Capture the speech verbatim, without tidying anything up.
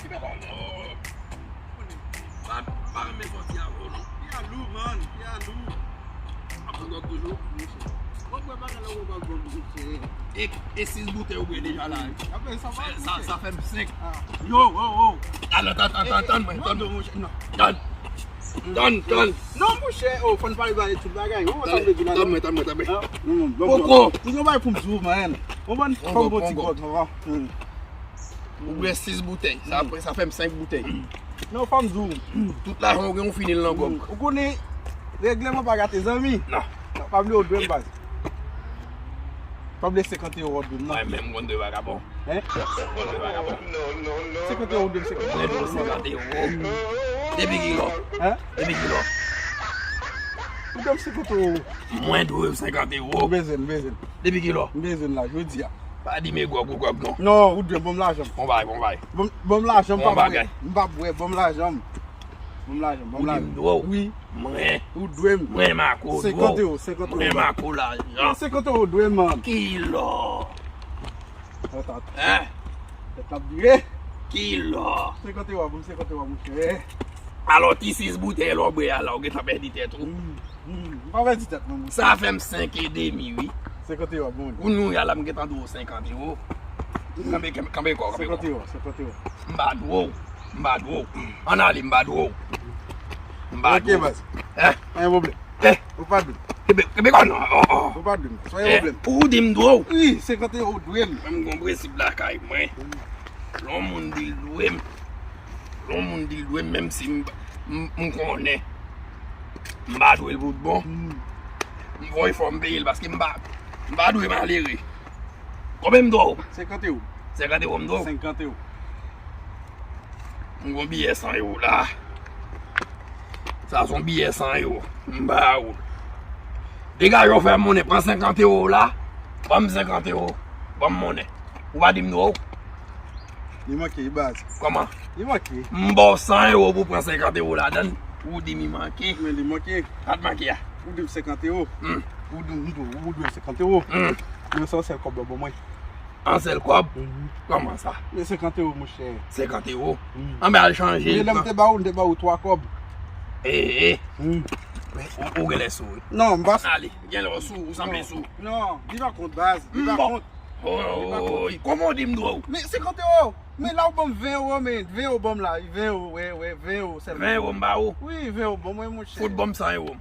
Pa, pa renmen sòti avè w, non. Pi a lou, man. Pi a lou. Ap pran dwòg toujou? Monchè. Mwen kwè bagay la ou pa bon, monchè. E, e sis boutèy ou bwè deja la. Apre sa, sa, sa fè m senk. Yo, yo, yo. Tann, tann, tann, tann, tann mwen, tann mwen, monchè. Non. Tann. Tann, tann. Non, monchè, oh, fò n pale bagay tout bagay. Ou konn sa m vle di la, non? Tann mwen, tann mwen, tann mwen. Poko. Pou yon bagay pou m di w, man. Ou konprann? Fò m bon ti gwòg, non? Ou bwè sis boutèy. Sa, sa fè m senk boutèy. Non, fò m di w. Tout lajan ou gen, ou fini l nan gwòg. Ou konnen, règleman pa gate zanmi. Non. Pa bliye ou dwe m baz. Pa bliye senkant ewo ou dwe m nan. Mwen menm, mwen dwe vagabon. Hein? Mwen dwe vagabon. Senkant ewo ou dwe m, senkant ewo. Mwen dwe senkant ewo. Depi kilè? Hein? Depi kilè? Ou dwe m senkant ewo. Mwen dwe w senkant ewo. M bezwen, m bezwen. Depi kilè? M bezwen la, jodi a. Pa di m e gwòg ou gwòg non. Non, ou dwe m, ban m lajan m. Bon bay, bon bay. Ban m, ban m lajan m, m pa bwè. M pa bwè, ban m lajan m. Ban m lajan m, ban m lajan m. Ou di m dwe w? Wi. Mwen. Ou dwe m. Mwen Mako dwe w. Senkant ewo, senkant ewo. Mwen Mako lajan. Senkant ewo ou dwe m, man. Kilè? Tèt ap vire. Kilè? Senkant ewo, ban m senkant ewo, monchè. Alò, ti sis boutèy lè w bwè a la, ou gentan pèdi tèt ou. Hmm, hmm, m pa pèdi tèt mwen, monchè. Sa fè m senk edemi, wi. Senkant ewo, bon. Ou nou ya la, m gentan dwe w senkant ewo. Kanpe, kanpe, kanpe kò, kanpe kò. Senkant ewo, senkant ewo. M pa dwe w. M pa dwe w. Ann ale, m pa dwe w. M pa dwe w. Ok, baz. Hein? Pa gen pwoblèm. Eh. Ou pa dwe m. Kenbe, kenbe kò non. Oh, oh. Ou pa dwe m. Sa pa gen pwoblèm. Ou di m dwe w. Wi, senkant ewo ou dwe m. Mwen m gon prensip lakay mwen. Lè yon moun di l dwe m, lè yon moun di l dwe m, menm si m, m, m konnen m pa dwe l pou bon, m voye fò m peye l paske m pa, m pa dwe malere. Konbyen m dwe w? Senkant ewo. Senkant ewo m dwe w? Senkant ewo. M gon biyè san ewo la. Sa se yon biyè san ewo. M ba ou l. Degaje w fè monnen, pran senkant ewo w la. Ban m senkant ewo. Ban m monnen. Ou pa di m dwe w? Li manke, baz. Kòman? Li manke. M ba w san ewo pou pran senkant ewo ladan l. Ou di m li manke. Men li manke. Sa t manke a? Ou di m senkant ewo. Hmm. Ou di m, ou di m senkant ewo. Hmm. Men se yon sèl kòb ou ban mwen. An sèl kòb? Mhm. Kòman sa? Men senkant ewo, monchè. Senkant ewo? Mhm. Anben al chanje. Men lè m te ba ou, m te ba ou twa kòb. Eh, eh. Mhm. Men ou, ou genlè sou, wi. Non, m pa sou. Ale, genlè w sou, ou sanble sou. Non, li pa kont, baz. Li pa kont. Li pa kont. Oy, kòman w di m dwe w? Men senkant ewo. Men la ou ban m ven ewo, men ven ewo ban m la. Ven ewo, wè, wè, ven ewo sèlman. Ven ewo m ba ou? Wi, ven ewo ban mwen, monchè. Fout ban m san ewo.